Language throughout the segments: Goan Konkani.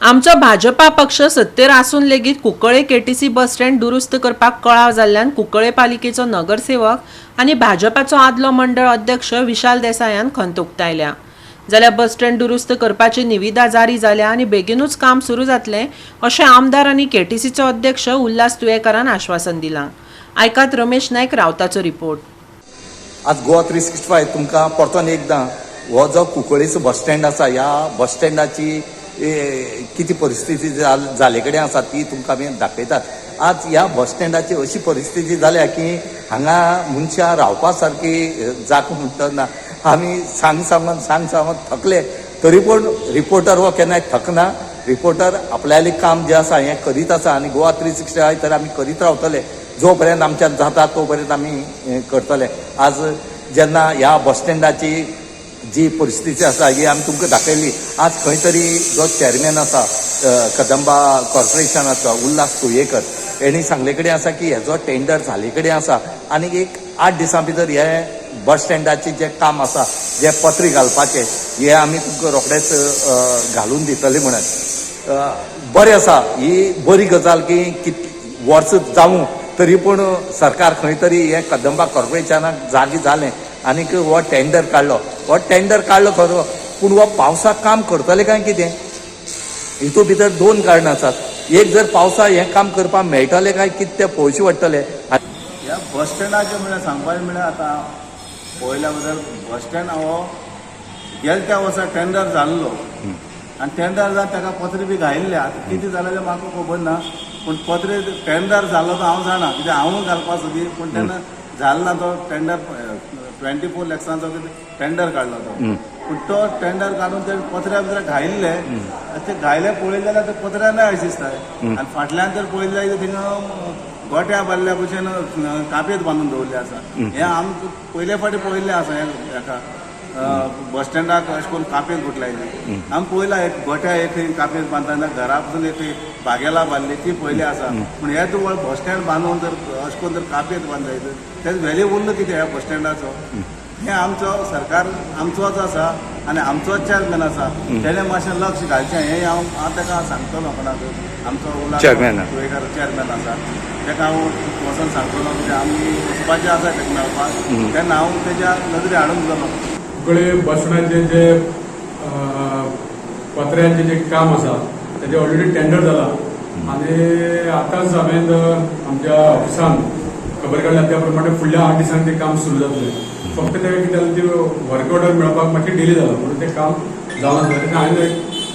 आमचो भाजपा पक्ष सत्तेर आसून लेगीत कुंकळे केटीसी बस स्टँड दुरुस्त करपाक कळाव जाल्ल्यान कुंकळे पालिकेचो नगरसेवक आनी भाजपाचो आदलो मंडळ अध्यक्ष विशाल देसायान खंत उक्तायल्या. जाल्यार बस स्टँड दुरुस्त करपाची निविदा जारी जाल्या आनी बेगिनूच काम सुरू जातलें अशें आमदार आनी केटीसीचो अध्यक्ष उल्हास तुयेंकारान आश्वासन दिलां. आयकात रमेश नायक रावताचो रिपोर्ट. आज गोवा 365 तुमकां परतून एकदां हो जो कुंकळीचो बस स्टँड आसा, ह्या बस स्टँडाची कितें परिस्थिती जाले कडेन आसा ती तुमकां आमी दाखयतात. आज ह्या बस स्टँडाची अशी परिस्थिती जाल्या की हांगा मनशां रावपा सारकी जागो म्हणटा ना. आमी सांग सांगून सांग सांगून थकले, तरी पूण रिपोर्टर हो केन्नाय थकना. रिपोर्टर आपल्यालें काम जें आसा हें करीत आसा आनी गोवा 365 तर आमी करीत रावतले. जो पर्यंत आमच्यान जाता तो पर्यंत आमी करतले. आज जेन्ना ह्या बस स्टँडाची जी परिस्थिती आसा ही आमी तुमकां दाखयली. आज खंय तरी जो चॅरमॅन आसा कदंबा कॉर्पोरेशनाचो, उल्हास तुयेकर, हेणी सांगले कडेन आसा की हेजो टेंडर जाले कडेन आसा आनी एक 8 दिसां भितर हे बस स्टँडाचें जें काम आसा, जे पत्रे घालपाचें, हे आमी तुमकां रोखडेच घालून दितले म्हणून. बरें आसा, ही बरी गजाल की कित वर्स जावूं तरी पूण सरकार खंय तरी हे कदंबा कॉर्पोरेशनाक जागे जालें आनीक हो टेंडर काडलो. हो टेंडर काडलो खरो, पूण हो पावसाक काम करतले काय कितें? हितून भितर दोन कारणां आसात. एक, जर पावसा हें काम करपाक मेळटलें काय कितें तें पळोवचें पडटलें. ह्या बस स्टँडाचें म्हणल्यार सांगपाचें म्हणल्यार, आतां पळयल्या बद्दल बस स्टँड हो गेले त्या वर्सा टेंडर जाल्लो आनी टेंडर जावन ताका पत्रे बी घायल्ले. आतां कितें जालें तें म्हाका खबर ना, पूण पत्रे टेंडर जाल्लो तो हांव जाणा, कित्याक हांवूय घालपा सोदी, पूण तेन्ना जालो ना तो टेंडर. 24 लॅक्सांचो कितें टेंडर काडलो तो, पूण तो टेंडर काडून ते पत्र्या भितर घायल्ले आनी ते घायले पळयले जाल्यार ते पत्र्या ना अशें दिसता. आनी फाटल्यान जर पळयले जाल्यार थिंगा गोट्या बांदल्या भशेन कापेत बांदून दवरले आसा. हें आमकां पयले फावटी पळयल्लें आसा. हें हेका बस स्टँडाक अशें करून कापेत गुटलायली आमी पळयला. एक गोट्या एक खंय कापेत बांदता, घरा पसून एक खंय बागेला बांदली ती पळयली आसा. पूण हे तूं बस स्टँड बांदून जर अशें करून जर कापेत बांदता, तेजो व्हॅल्यू उरलो कितें ह्या बस स्टँडाचो? हें आमचो सरकार आमचोच आसा आनी आमचोच चॅरमॅन आसा, तेणें मातशें लक्ष घालचें हें हांव हांव ताका सांगतलो. कोणाक? आमचो उल्हास चॅरमॅनाक. तुयेंकार चॅरमॅन आसा, ताका हांव वचोन सांगतलो, कित्याक आमी वचपाचें आसा ताका मेळपाक, तेन्ना हांव तेज्या नदरे हाडून दितलो. कुंकळे बस स्टँडाचे जे पत्र्यांचे जे काम आसा तेजें ऑलरेडी टेंडर जाला आनी आतांच हांवें आमच्या ऑफिसान खबर काडल्या त्या प्रमाणे फुडल्या 8 दिसांनी तें काम सुरू जातलें. फक्त तें कितें जालें, ती वर्क ऑर्डर मेळपाक मातशी डिले जाला म्हणून तें काम जावना. तेन्ना हांवें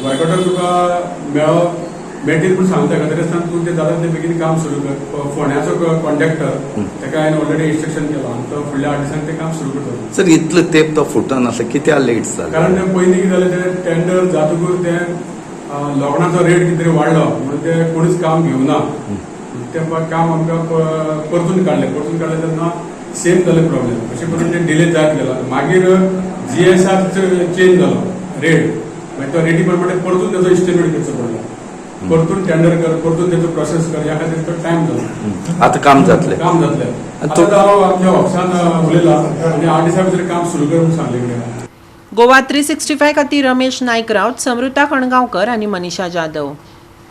वर्क ऑर्डर तुका मेळटीत म्हूण सांगता ताका, तरी आसतना तूं तें जाता तितलें बेगीन काम सुरू कर. फोंड्याचो कॉन्ट्रॅक्टर, ताका हांवें ऑलरेडी इन्स्ट्रक्शन केलां आनी तो फुडल्या 8 दिसांनी तें काम सुरू करतलो. सर, इतलो तेंप तो फुटून आसा, कित्याक लेट जालें? कारण ते पयलीं कितें जालें, तें टेंडर जातकूच तें लोखणाचो रेट कितें तरी वाडलो म्हणून ते कोणूच काम घेवना. तें काम आमकां परतून काडलें. परतून काडलें तेन्ना सेम जालें प्रॉब्लेम. अशें करून ते डिले जायत गेला. मागीर जीएसआर चेंज जालो रेट, मागीर तो रेटी प्रमाणे परतून तेजो इस्टिमेट करचो पडलो, परतून टेंडर कर, परतून तेजो प्रोसेस कर, ह्या खातीर तो टायम जालो. आतां काम जातलें? काम जातलें. आनी आतां हांव आमच्या ऑफिसान उलयलां आनी 8 दिसां भितर काम सुरू कर म्हणून सांगलें कडेन. गोवा 365 खातीर रमेश नायक राऊत, समृता खणगांवकर आनी मनीषा जाधव.